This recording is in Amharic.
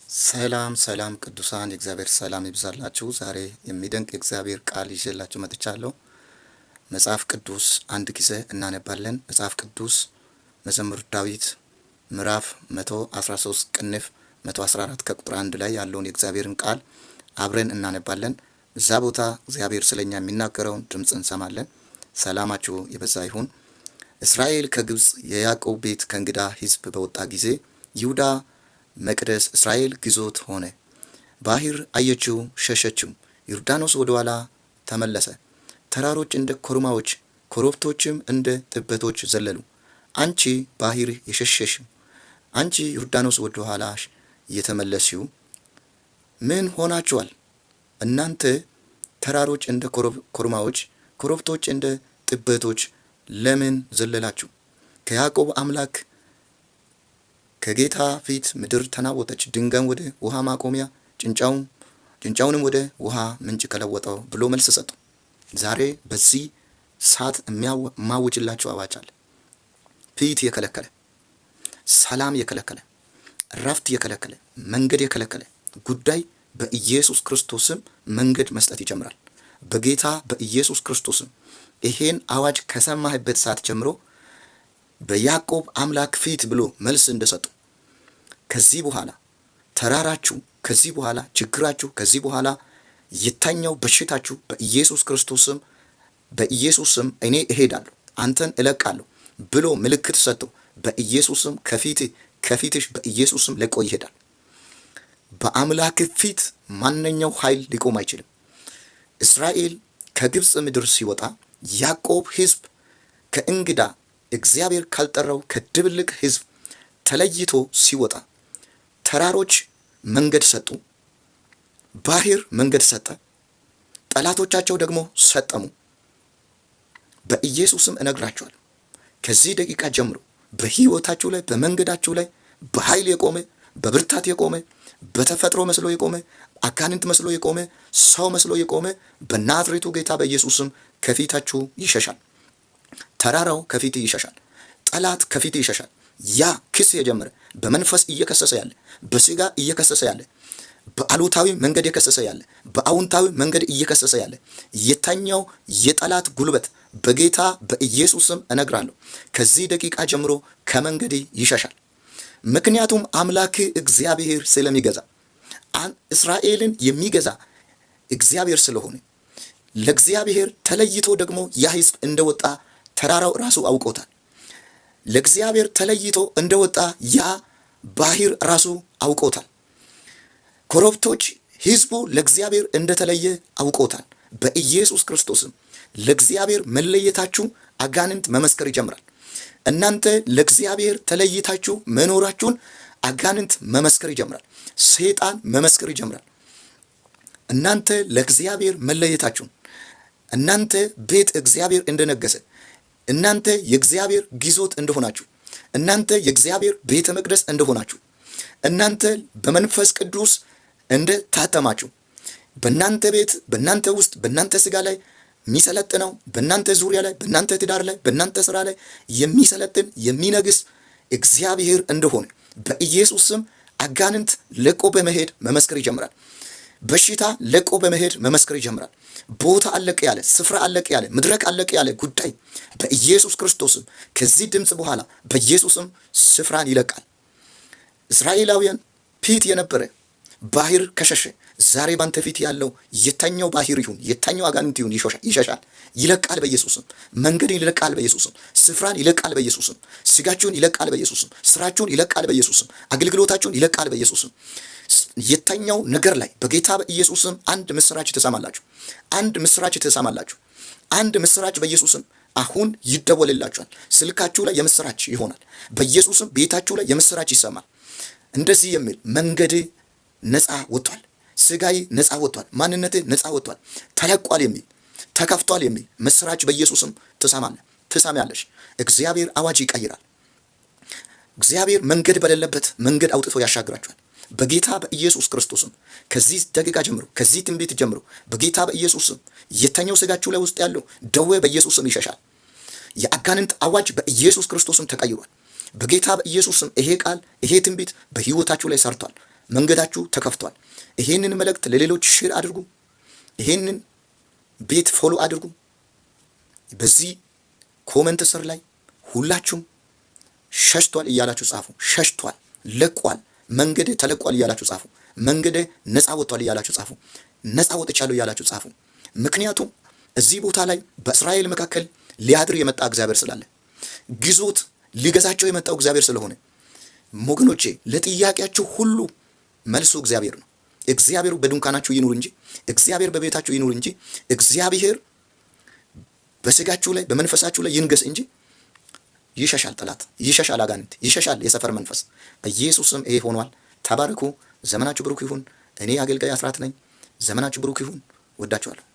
ሰላም ሰላም ቅዱሳን፣ የእግዚአብሔር ሰላም ይብዛላችሁ። ዛሬ የሚደንቅ የእግዚአብሔር ቃል ይዤላችሁ መጥቻለሁ። መጽሐፍ ቅዱስ አንድ ጊዜ እናነባለን። መጽሐፍ ቅዱስ መዝሙር ዳዊት ምዕራፍ 113 ቅንፍ 114 ከቁጥር 1 ላይ ያለውን የእግዚአብሔርን ቃል አብረን እናነባለን። እዛ ቦታ እግዚአብሔር ስለኛ የሚናገረውን ድምፅ እንሰማለን። ሰላማችሁ የበዛ ይሁን። እስራኤል ከግብፅ የያዕቆብ ቤት ከእንግዳ ሕዝብ በወጣ ጊዜ ይሁዳ መቅደስ እስራኤል ግዞት ሆነ። ባህር አየችው፣ ሸሸችው። ዮርዳኖስ ወደ ኋላ ተመለሰ። ተራሮች እንደ ኮርማዎች፣ ኮረብቶችም እንደ ጥበቶች ዘለሉ። አንቺ ባህር የሸሸሽው፣ አንቺ ዮርዳኖስ ወደ ኋላሽ የተመለስሽው ምን ሆናችኋል? እናንተ ተራሮች እንደ ኮርማዎች፣ ኮረብቶች እንደ ጥበቶች ለምን ዘለላችሁ? ከያዕቆብ አምላክ ከጌታ ፊት ምድር ተናወጠች፣ ድንጋይም ወደ ውሃ ማቆሚያ ጭንጫውንም ወደ ውሃ ምንጭ ከለወጠው ብሎ መልስ ሰጡ። ዛሬ በዚህ ሰዓት የማውጅላችሁ አዋጅ አለ። ፊት የከለከለ፣ ሰላም የከለከለ፣ እረፍት የከለከለ፣ መንገድ የከለከለ ጉዳይ በኢየሱስ ክርስቶስም መንገድ መስጠት ይጀምራል። በጌታ በኢየሱስ ክርስቶስም ይሄን አዋጅ ከሰማህበት ሰዓት ጀምሮ በያዕቆብ አምላክ ፊት ብሎ መልስ እንደሰጡ ከዚህ በኋላ ተራራችሁ፣ ከዚህ በኋላ ችግራችሁ፣ ከዚህ በኋላ የተኛው በሽታችሁ በኢየሱስ ክርስቶስም በኢየሱስ ስም እኔ እሄዳለሁ አንተን እለቃለሁ ብሎ ምልክት ሰጥቶ በኢየሱስም ከፊት ከፊትሽ በኢየሱስም ለቆ ይሄዳል። በአምላክ ፊት ማንኛው ኃይል ሊቆም አይችልም። እስራኤል ከግብፅ ምድር ሲወጣ ያዕቆብ ሕዝብ ከእንግዳ እግዚአብሔር ካልጠራው ከድብልቅ ሕዝብ ተለይቶ ሲወጣ ተራሮች መንገድ ሰጡ፣ ባህር መንገድ ሰጠ፣ ጠላቶቻቸው ደግሞ ሰጠሙ። በኢየሱስም እነግራቸዋለሁ ከዚህ ደቂቃ ጀምሮ በሕይወታችሁ ላይ በመንገዳችሁ ላይ በኃይል የቆመ፣ በብርታት የቆመ፣ በተፈጥሮ መስሎ የቆመ፣ አጋንንት መስሎ የቆመ፣ ሰው መስሎ የቆመ በናዝሬቱ ጌታ በኢየሱስም ከፊታችሁ ይሸሻል። ተራራው ከፊት ይሸሻል። ጠላት ከፊት ይሸሻል። ያ ክስ የጀመረ፣ በመንፈስ እየከሰሰ ያለ፣ በስጋ እየከሰሰ ያለ፣ በአሉታዊ መንገድ የከሰሰ ያለ፣ በአዎንታዊ መንገድ እየከሰሰ ያለ የተኛው የጠላት ጉልበት በጌታ በኢየሱስም እነግራለሁ ከዚህ ደቂቃ ጀምሮ ከመንገድ ይሸሻል። ምክንያቱም አምላክ እግዚአብሔር ስለሚገዛ፣ እስራኤልን የሚገዛ እግዚአብሔር ስለሆነ፣ ለእግዚአብሔር ተለይቶ ደግሞ ያ ሕዝብ እንደወጣ ተራራው ራሱ አውቆታል። ለእግዚአብሔር ተለይቶ እንደወጣ ያ ባህር ራሱ አውቆታል። ኮረብቶች ሕዝቡ ለእግዚአብሔር እንደተለየ አውቆታል። በኢየሱስ ክርስቶስም ለእግዚአብሔር መለየታችሁ አጋንንት መመስከር ይጀምራል። እናንተ ለእግዚአብሔር ተለይታችሁ መኖራችሁን አጋንንት መመስከር ይጀምራል። ሰይጣን መመስከር ይጀምራል። እናንተ ለእግዚአብሔር መለየታችሁን፣ እናንተ ቤት እግዚአብሔር እንደነገሰ፣ እናንተ የእግዚአብሔር ግዞት እንደሆናችሁ፣ እናንተ የእግዚአብሔር ቤተ መቅደስ እንደሆናችሁ፣ እናንተ በመንፈስ ቅዱስ እንደ ታተማችሁ፣ በእናንተ ቤት፣ በእናንተ ውስጥ፣ በእናንተ ስጋ ላይ የሚሰለጥነው፣ በእናንተ ዙሪያ ላይ፣ በእናንተ ትዳር ላይ፣ በእናንተ ስራ ላይ የሚሰለጥን የሚነግስ እግዚአብሔር እንደሆነ በኢየሱስ ስም አጋንንት ለቆ በመሄድ መመስከር ይጀምራል። በሽታ ለቆ በመሄድ መመስከር ይጀምራል። ቦታ አለቅ ያለ፣ ስፍራ አለቅ ያለ፣ መድረክ አለቅ ያለ ጉዳይ በኢየሱስ ክርስቶስም ከዚህ ድምፅ በኋላ በኢየሱስም ስፍራን ይለቃል። እስራኤላውያን ፊት የነበረ ባህር ከሸሸ ዛሬ ባንተ ፊት ያለው የተኛው ባህር ይሁን የተኛው አጋንንት ይሁን ይሸሻል፣ ይለቃል በኢየሱስም። መንገድን ይለቃል በኢየሱስም። ስፍራን ይለቃል በኢየሱስም። ስጋችሁን ይለቃል በኢየሱስም። ስራችሁን ይለቃል በኢየሱስም። አገልግሎታችሁን ይለቃል በኢየሱስም። የተኛው ነገር ላይ በጌታ በኢየሱስም አንድ ምስራች ትሰማላችሁ። አንድ ምስራች ትሰማላችሁ። አንድ ምስራች በኢየሱስም አሁን ይደወልላችኋል። ስልካችሁ ላይ የምስራች ይሆናል። በኢየሱስም ቤታችሁ ላይ የምስራች ይሰማል። እንደዚህ የሚል መንገድ ነፃ ወጥቷል፣ ስጋዬ ነፃ ወጥቷል፣ ማንነቴ ነፃ ወጥቷል፣ ተለቋል የሚል፣ ተከፍቷል የሚል ምስራች በኢየሱስም ትሰማለህ፣ ትሰሚያለሽ። እግዚአብሔር አዋጅ ይቀይራል። እግዚአብሔር መንገድ በሌለበት መንገድ አውጥቶ ያሻግራችኋል። በጌታ በኢየሱስ ክርስቶስም ከዚህ ደቂቃ ጀምሮ፣ ከዚህ ትንቢት ጀምሮ በጌታ በኢየሱስም የተኛው ስጋችሁ ላይ ውስጥ ያለው ደዌ በኢየሱስም ይሸሻል። የአጋንንት አዋጅ በኢየሱስ ክርስቶስም ተቀይሯል። በጌታ በኢየሱስም ይሄ ቃል ይሄ ትንቢት በህይወታችሁ ላይ ሰርቷል። መንገዳችሁ ተከፍቷል። ይሄንን መልእክት ለሌሎች share አድርጉ። ይሄንን ቤት follow አድርጉ። በዚህ comment ስር ላይ ሁላችሁም ሸሽቷል እያላችሁ ጻፉ። ሸሽቷል፣ ለቋል፣ መንገድ ተለቋል እያላችሁ ጻፉ። መንገድ ነፃ ወጥቷል እያላችሁ ጻፉ። ነፃ ወጥቻለሁ እያላችሁ ጻፉ። ምክንያቱም እዚህ ቦታ ላይ በእስራኤል መካከል ሊያድር የመጣ እግዚአብሔር ስላለ፣ ግዞት ሊገዛቸው የመጣው እግዚአብሔር ስለሆነ፣ ወገኖቼ ለጥያቄያችሁ ሁሉ መልሱ እግዚአብሔር ነው። እግዚአብሔር በድንኳናችሁ ይኑር እንጂ፣ እግዚአብሔር በቤታችሁ ይኑር እንጂ፣ እግዚአብሔር በስጋችሁ ላይ በመንፈሳችሁ ላይ ይንገስ እንጂ ይሸሻል ጠላት፣ ይሸሻል አጋንንት፣ ይሸሻል የሰፈር መንፈስ። በኢየሱስ ስም ይሄ ሆኗል። ተባረኩ። ዘመናችሁ ብሩክ ይሁን። እኔ አገልጋይ አስራት ነኝ። ዘመናችሁ ብሩክ ይሁን። ወዳችኋለሁ።